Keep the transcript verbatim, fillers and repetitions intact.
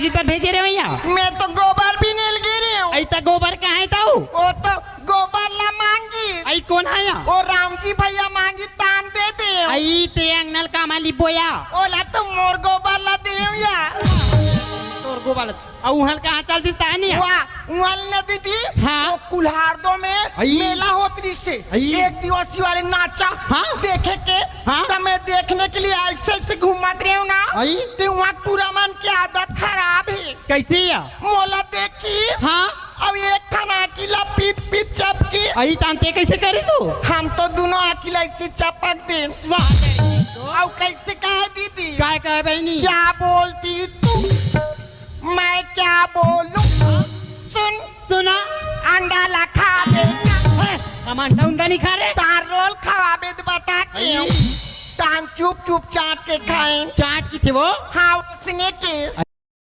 किस पर भेजे रे भैया? मैं तो गोबर भी नहीं गिरी हूँ। अई त गोबर कहाँ हे तऊ? वो तो गोबर ला मांगी। अई कोन हे या? वो राम जी भैया मांगी, तान दे दे। अई ते अंगनल कामा लिबो या? ओला तो मोर गोबर ला दे या। तोर गोबर ला। अऊ उहल कहाँ चल दिस तानी? वाह, उहल न दीदी। हाँ। वो कुल्हार दो में अई। मेला होत रहिसे। अई। एक दिवसी वाले नाचा हाँ। देखे के। हाँ। तो मैं देखने के लिए ऐसे ऐसे घूमत रही हूँ ना। अई। ते वहाँ टूरा मन की आदत खराब हे। कैसे या? मोला देखी। हाँ। अब एक ठन आँखी ला पीत पीत चपकी। अई तान ते कैसे करिस तू? हम तो दोनों आँखी ला ऐसे चपक दे। वाह। अब कैसे कहे दीदी? काय कहे बहिनी? क्या बोलती तू? मैं क्या बोलूं? सुन। सुना। अंडा ला खाबे। हैं, हम अंडा उंडा नहीं खा रहे। तार रोल खवाबे त बता के। अई। तान चुप चुप चाट के खाए। चाट की थे वो? हाँ, उसने के।